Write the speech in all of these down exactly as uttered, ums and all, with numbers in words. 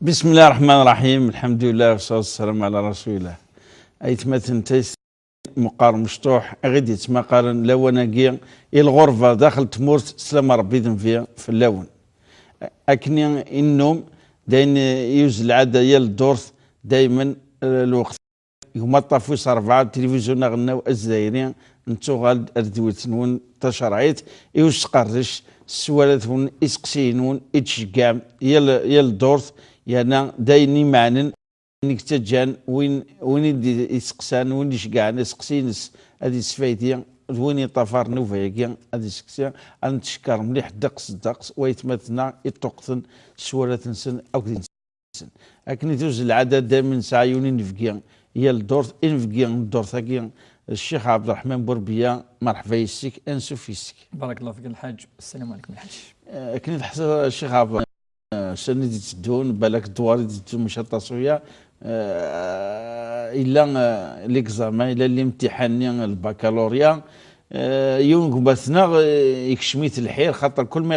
بسم الله الرحمن الرحيم. الحمد لله والصلاة والسلام على رسول الله. Aytmaten, tayet meqqar mecṭuḥ i ɣ-id-yettmaqalen lawan-agi i lɣerba daxel tmurt, slam Rebbi d nnbi fell-awen. Akken i nennum, d ayen yuzzel lɛada yal ddurt, daymen, eh, lweqt gma ṭṭaf wis rebɛa, tilivizyu aɣelnaw azzayri, nettuɣal-d ar tedwilt-nwen tacerɛit i usqerdec s sswalat-nwen, iseqsiyen-nwen i d-tceggɛem yal, yal ddurt, yerna d ayen imeɛnen, win i yettaǧǧan, win, win i d-iseqsan, win i iceggɛen aseqsi-ines ad yesfaydi, d win yeṭṭafaren nnuba-agi ad yesseqsi, ad nettcekkar mliḥ ddeqs ddeqs waytmaten-a iṭṭuqten s sswalat-nsen akked akken i tuzzel lɛada, daymen nesɛa yiwen inebgi yal ddurt, inebgi n ddurt-agi, Ccix Ɛebderreḥman Burbiya, merḥba yes-k, ansuf yes-k. بارك الله فيك الحاج. السلام عليكم الحاج. Eh, akken i teḥṣiḍ, Ccix Ɛebderreḥman, eh, ussan i d-itteddun, balak ddwar i d-itteddun, maca aṭas uya, eh, illa, eh, l'examen, illa limtiḥan-nni n lbakalurya, eh, yiwen n gma-tneɣ, eh, ikcem-it lḥir, xaṭer kul ma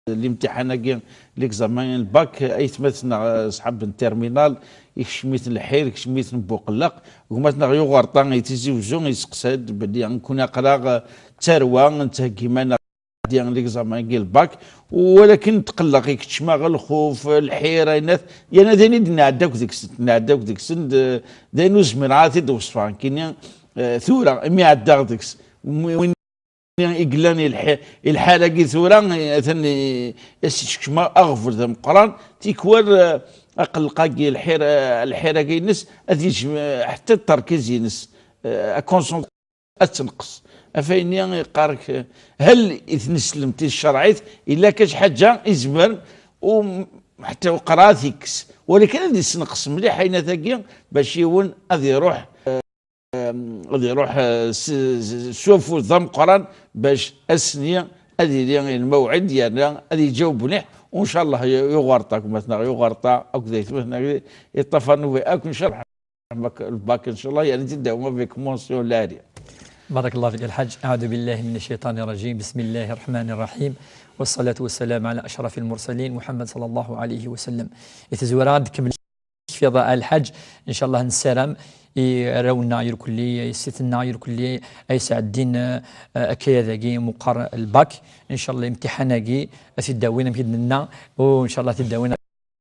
limtiḥan-agi, l'examen n lbak, aytmaten-nneɣ, eh, ṣḥab n terminal, ikcem-iten lḥir, ikcem-iten buqelleq. Gma-tneɣ yuɣerṭa i Tizi Wezzu, yesteqsa-d belli nekkni aql-aɣ, eh, d tarwa, nettheggi iman-aɣ di l'examen-agi n lbak, walakin tqelleq, ikeččem-aɣ lxuf, lḥir, aynat, yerna d ayen i d-nɛedda akk deg-sen, nɛedda akk deg-sen, d, d ayen ur zmireɣ ara ad t-id-weṣfeɣ, nekkini, eh, tura, imi ɛeddaɣ deg-s. Win i yellan i lḥi-, i lḥal-agi tura, atan i-, as-yekcem aɣbel d ameqqran, tikwal, eh, aqelleq-agi, lḥir-, eh, lḥir-agi-ines, ad yejjem, eh, ḥetta d terkiz-ines, eh, akonsenṭri ad tenqes. Ɣef ayenni yeqqar-ak, eh, hal i tneslemt i tcerɛit, illa kac ḥaǧa izemren, u m-, ḥetta uqra ad t-ikkes. Walakin ad yessenqes mliḥ aynat-agi, bac yiwen ad iruḥ, eh, ad iruḥ, eh, s, s, s ufud d ameqqran, bac ass-nni ad yili lmawɛid, yerna ad iǧaweb mliḥ, u ncallah yu-, yuɣerṭa, gma-tneɣ yuɣerṭa, akked aytmaten-nneɣ yeṭṭafar nnuba akk, ncallah, lbak, ncallah, yerna t-id-awim avec mention lɛali. بارك الله فيك الحاج. أعوذ بالله من الشيطان الرجيم. بسم الله الرحمن الرحيم. والصلاة والسلام على أشرف المرسلين محمد صلى الله عليه وسلم. I tezwara ad kemmel kfiḍ a lḥaǧ, ncallah nessaram i arraw-nneɣ irkelli, i yessetma-nneɣ irkelli, ay sɛeddin, eh, akayad-agi meqqar lbak, ncallah imtiḥan-agi ad t-id-awin amek i d-nenna, u ncallah ad t-id-awin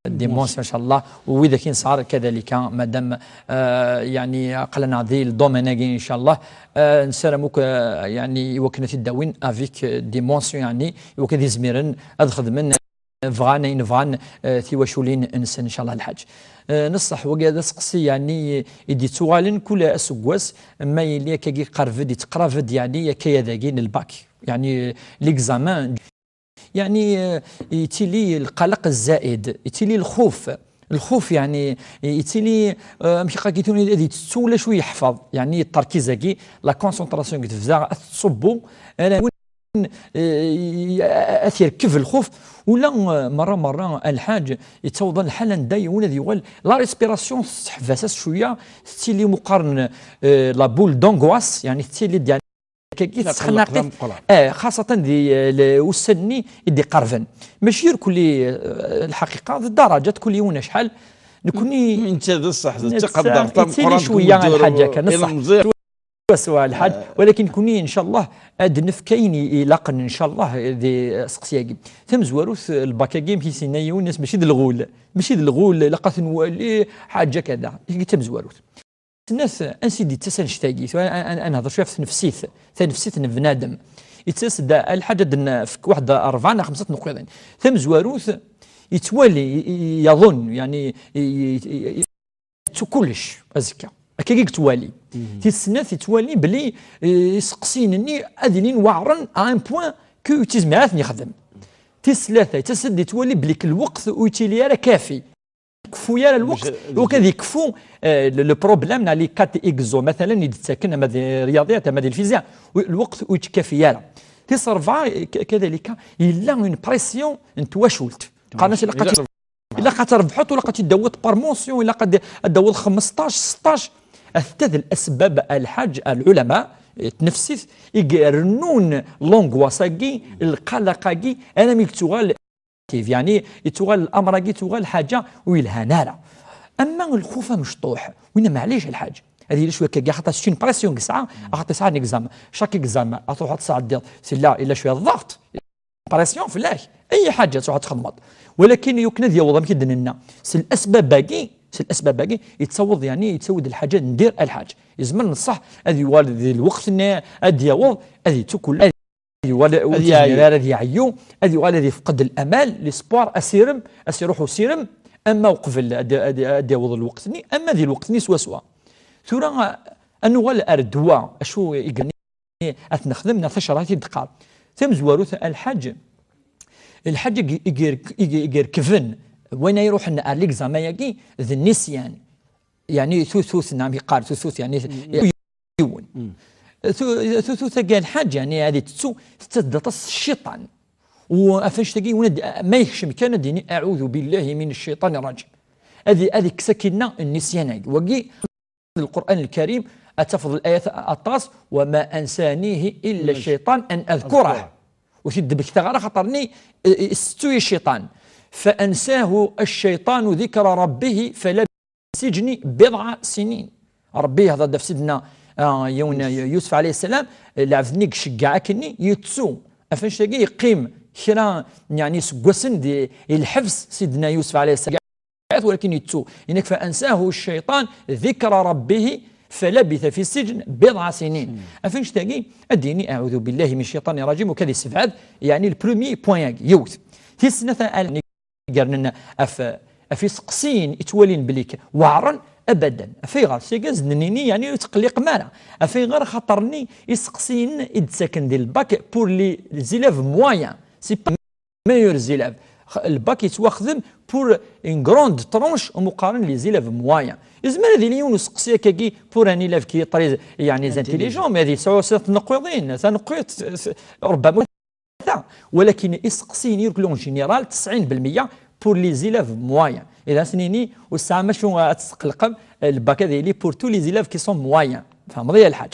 dimanche ncallah, u widak i nesɛa kadalika, madam, eh, yeɛni aql-aneɣ di ldomaine-agi ncallah, eh, nessaram akk, eh, yeɛni i wakken ad t-id-awin avec, eh, dimanche, yeɛni i wakken ad izmiren ad xedmen bɣan ayen bɣan, eh, tiwaculin-nsen, ncallah lḥaǧ. Eh, neṣṣeḥ, wagi d aseqsi, yeɛni, i d-yettuɣalen kul aseggas, ma yili akkagi qerb-d, yettqerrab-d, yeɛni, akayad-agi n lbak, yeɛni, l'examen, yeɛni, eh, yettili lqalaq zzaid, yettili lxuf, lxuf, yeɛni, yettili, eh, amek i qqaren, ad yettettu ulac wi yeḥfeḍ, yeɛni, terkiz-agi, la concentration-agi tebda ad tettṣubbu, ala eh, ad t-yerkeb lxuf. Ula, eh, merra, merra, a lḥaǧ, yettaweḍ lḥal anda yiwen ad yuɣal, la respiration tesseḥbas-as cwiya, tettili meqqaren, eh, la boule d'angoisse, yeɛni tettili-d, yeɛni, akkagi, tqelleq d ameqqran. Eh, xaṣatan di, eh, le-, ussan-nni i d-iqerben. Mačči irkelli, eh, lḥaqiqa, d daraǧa, kul yiwen acḥal. Nekkni netta d ṣṣeḥ, d netta taqendart yettili tameqqrant cwiya, a lḥaǧ, akka, d ṣṣeḥ. Swaswa, a lḥaǧ. Eh, walakin nekkni, ncallah, ad nefk ayen i-, ilaqen, ncallah, di seqsi-agi. Tamezwarut, lbak-agi, amek i s-yenna yiwen, mačči d lɣul. Mačči d lɣul, ilaq ad t-nwali, ḥaǧa kada. Tagi d tamezwarut. Snat, ansi d-yettas annect-agi? Tura, a-, a-, ad nehder cwiya ɣef tnefsit, tanefsit n bnadem. Yettas-d, a lḥaǧ, ad nefk waḥed rebɛa neɣ xemsa tneqqiḍin. Tamezwarut, yettwali, i-, i-, yaḍun, yeɛni, i-, i-, i-, yettu kullec azekka. Akkagi i yettwali. Tis snat, yettwali belli, eh, iseqsiyen-nni ad ilin weɛren à un point que ur yezmir ara ad ten-yexdem. Tis tlata, yettas-d yettwali belli lweqt ur yettili ara kafi. Yekfu ara lweqt, iwakken ad yekfu, eh, le, le problème neɣ les quatre exos, matalan, i d-ttaken, ama di rryaḍiyat, ama di lfizya, lweqt ur yettkafi ara. Tis rebɛa, k-, kadalika, yella une pression n twacult. Qqaren-as ilaq ad Ilaq ad trebḥeḍ, ilaq ad t-id-tawiḍ par mention, ilaq ad, ad d-tawiḍ xmesṭac, seṭṭac. Atta d lasbab, a lḥaǧ, a lɛulama, eh, tnefsit, i irennun l'angoisse-agi, lqalaq-agi, armi yettuɣal كيف يعني يتوغل الامر كي يتوغل حاجه ويلهان لا. اما الخوف مشطوح وين معليش الحاج، هذه ليش وكا كاع خاطر شي بريسيون كسعه خاطر ساعه نيكزام شاك اكزام تروح تصعد سي لا الا شويه الضغط بريسيون فلاش اي حاجه تروح تخمط. ولكن يمكن هذه والله ما كيدنا سي الاسباب باقي سي الاسباب باقي يتصوض يعني يتسود الحاجه ندير الحاجه يزمر الصح هذه والد الوقت هذه يوض هذه تكل يولي هذه يعيو هذه يولي هذه يفقد الامال لي سبور اسيرم اسيروح وسيرم. اما وقبل ادي ادي ادي وض الوقت ني اما ذي الوقت ني سوا سوا ثورة انوغال اردوا اشو يقني اتنخدم نفس شرايتي دقار. ثم زواروث الحج الحج يقير يقير كفن وين يروح ان ليكزامان ياكي ذي النسيان. يعني ثوثوث نعم يقال ثوثوث يعني يون ثوثوث كان حاجه يعني هذه تسو تتدطس الشيطان. وافاش تاقي ولد ما يكشم كان ديني اعوذ بالله من الشيطان الرجيم. هذه هذه كسكنه النسيان هاي وقي القران الكريم اتفضل الايات اطاس وما انسانيه الا الشيطان ان اذكره. وتدبك ثغره خطرني استوي الشيطان فانساه الشيطان ذكر ربه فلا السجن بضع سنين. ربي هذا دف سيدنا آه يون يوسف عليه السلام العبد نيك شجع كني يتسو افنش تاقي يقيم كرا يعني سقوسن دي الحبس سيدنا يوسف عليه السلام ولكن يتسو انك فانساه الشيطان ذكر ربه فلبث في السجن بضع سنين. افنش تاقي اديني اعوذ بالله من الشيطان الرجيم وكذا سبعد يعني البرومي بوين يوث تسنة قرننا اف اف يسقسين يتوالين بليك وعرا ابدا. افيغر سيغاز نيني يعني يتقلق مارا افيغر خاطرني يسقسين يتساكن دي الباك بور لي زيليف مويان سي با ميور زيليف. الباك يتواخذم بور ان غروند ترونش مقارن لي زيليف مويان. يزمر هذه اليوم نسقسي كاكي بور ان ايليف كي طري يعني زانتيليجون مي هذه سعوسات تنقيضين تنقيط ربما ثا. ولكن يسقسيني يقول لهم جينيرال تسعين بالمية بور لي زيليف مويان. اذا سنيني والساعه ما شو تسقلقم الباك هذه لي بور تو لي زيليف كي سون مويان. فهمت يا الحاج؟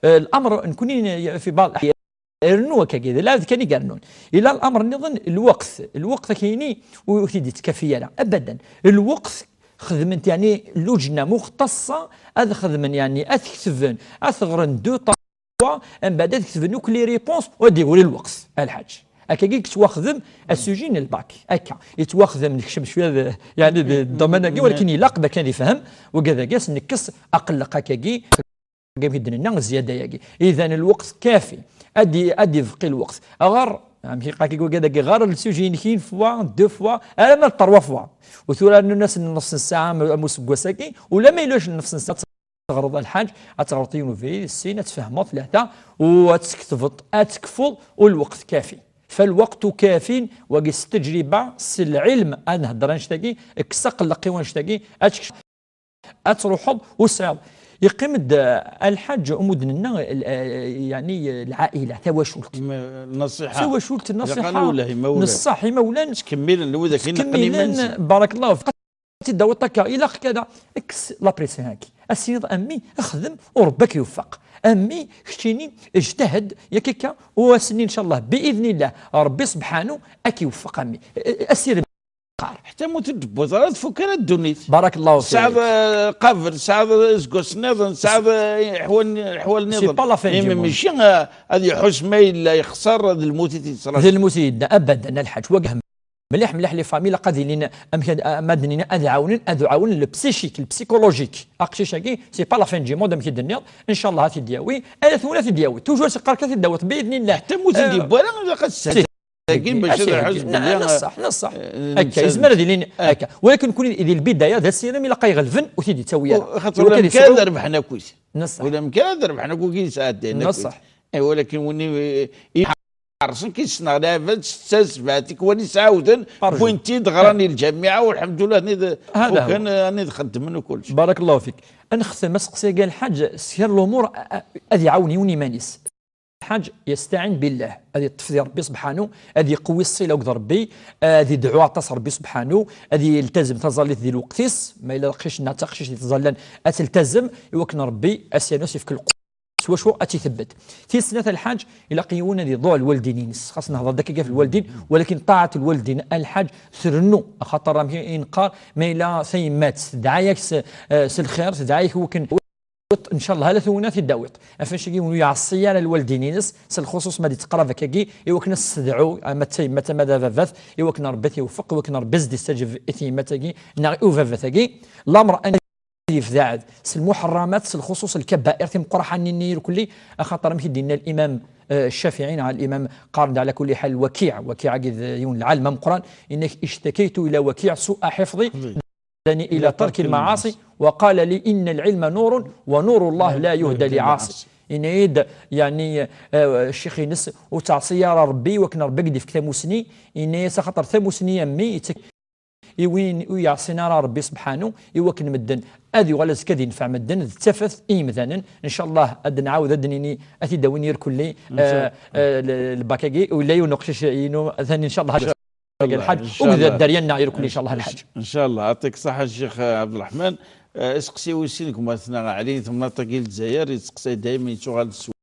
آه، الامر نكوني في بعض الاحيان رنو هكا كذا لا كان يقرنون. الى الامر نظن الوقت الوقت كيني وتيدي تكفي لا ابدا. الوقت خدمت يعني لجنه مختصه اذ خدمن يعني اثكتبن اثغرن دو من بعد تكتب نوك لي ريبونس ودي يقول الوقت الحاج. هكا كي يتواخذم السوجي ن الباك هكا يتواخذم نكشم شويه يعني الدومين هكا ولكن يلاق باك كان يفهم. وكذا كاس نكس اقلق هكا كي كيف يدنا الزياده ياكي. اذا الوقت كافي ادي ادي يبقي الوقت غير ماشي قاكي يقول كذا غير السوجي نكين فوا دو فوا انا ما تروا فوا. وثورة الناس نص ساعه مسقوساكي ولا ما يلوش نص ساعه تغرض الحاج، تغرض يوم في السين، تفهموا ثلاثة، وتكتبط، أتكفض، والوقت كافي. فالوقت كافي، وقس التجربة، س العلم، أنا هدر أنشتاقي، اكسق اللقي وأنشتاقي، أتكش-، أتروحض وسعض. يقيم د-، الحاج أمودنا، ال-، يعني العائلة، ثواشولت. م-، النصيحة. ثواشولت، النصيحة. يقال ولا يمولان. نصح يمولان. تكمل الوذا كاين تكمل قليل منسي. بارك الله فيك. تداوي طاكا الى كذا اكس لابريسي هاكي. اسيد امي اخدم وربك يوفق. امي كشيني اجتهد يا كيكا واسني ان شاء الله باذن الله ربي سبحانه اكي يوفق امي. اسير قار. حتى موت الدبوزة راه تفك على الدنيت. بارك الله فيك. سعد قافل، سعد زكوس نظن، سعد حوال حوال نظن. سي با لا فين دي موند. ماشي هذه حسمه الا يخسر هذا الموت تيتصرف. هذا الموت يدنا ابدا الحاج وقهم. مليح مليح لي فامي لقد لينا امكن مادنين ادعاونين ادعاون البسيشيك البسيكولوجيك. اقشيشاكي سي با لا فين دي موند امكن دنيا. ان شاء الله هاتي دياوي انا ثولا في دياوي توجور سقار كثي داوت باذن الله. حتى موت دي بوالا ولا قد سي. ساكن باش هذا الحزب لا، لا صح، لا صح. هكا يزمر هذه لين هكا، ولكن كون هذه البدايه ذا السيرم الا قاي غلفن وتيدي تسوي خاطر ولا كان ربحنا كويس. نصح. ولا كان ربحنا كويس ساعتين. نصح. ولكن وني حرصن كيسنا لا فات ستة سبعة تكواني سعودن. بوينتي دغراني الجامعه والحمد لله هذا هو. وكان راني نخدم من كلش. بارك الله فيك. نختم مسقسي قال الحاج سير الامور. اذ يعاوني وني مانيس. الحاج يستعين بالله. هذه الطفل ربي سبحانه، هذه يقوي الصله وقد ربي، هذه يدعو عطاس ربي سبحانه، هذه يلتزم تظليت ذي الوقتيس. ما الا قشنا تقشيش يتظلن اتلتزم. يوكن ربي اسيانوس يفك القوه. s wacu ad tt-itebet. Tis snat, a lḥaǧ, ilaq yiwen ad iḍuɛ lwaldin-ines. Xas nehḍer-d akka ɣef lwaldin, walakin ṭaɛat lwaldin, a lḥaǧ, trennu. Axaṭer amek i neqqar, ma yella tayemmat tedɛa-yak s, eh, s lxir, tedɛa-yak wakken, ncallah, ala tugna ad t-id-tawiḍ. Ɣef wacagi ur iɛṣi ara lwaldin-ines, s lxuṣuṣ ma d-itteqrab akkagi, i wakken ad s-tedɛu, ama d tayemmat, ama d ababat, i wakken Ṛebbi ad t-iwefeq, i wakken Ṛebbi ad s-d-istaǧeb i tyemmat-agi, neɣ i ubabat-agi. Lameṛ ad yebdad s lmuḥerramat, s lxuṣuṣ lkabair timeqqraḥanin-nni irkelli, axaṭer amek i d-yenna Limam, eh, Ccafiɛi neɣ Limam, qqaren-d ɛla kulli ḥal Wakiɛ, Wakiɛ-agi d yiwen n lɛalem ameqqran, yenna-k: "Ictakaytu ila Wakiɛ su'a ḥifḍi, dani ila tarki lmaɛaṣi, wa qala li inna lɛilma nurun, wa nuru Llah la yuhda li ɛaṣi." Yenna-yi-d, yeɛni, eh, ccix-ines, ur ttɛaṣi ara Ṛebbi, i wakken Ṛebbi ad k-d-ifk tamusni, yenna-yas: "Axaṭer tamusni a mmi, yettak i win ur yeɛṣin ara Ṛebbi subḥanu, i wakken medden ad yuɣal azekka ad yenfeɛ medden, d tafat i yimdanen." Ncallah ad d-nɛawed ad d-nini, ad t-id-awin irkelli, eh, eh, l-, lbak-agi, u yella yiwen uqcic-inu, atan ncallah ad lḥaǧ, ncallah, uged ad dderya-nneɣ irkelli, ncallah, lḥaǧ. Ncallah, aṭik ṣaḥa, Ccix Ɛebderreḥman. Eh, iseqsi wis sin gma-tneɣ Ɛli, temnaḍt-agi n Lezzayer, yettseqsay dayma, yettuɣal-d s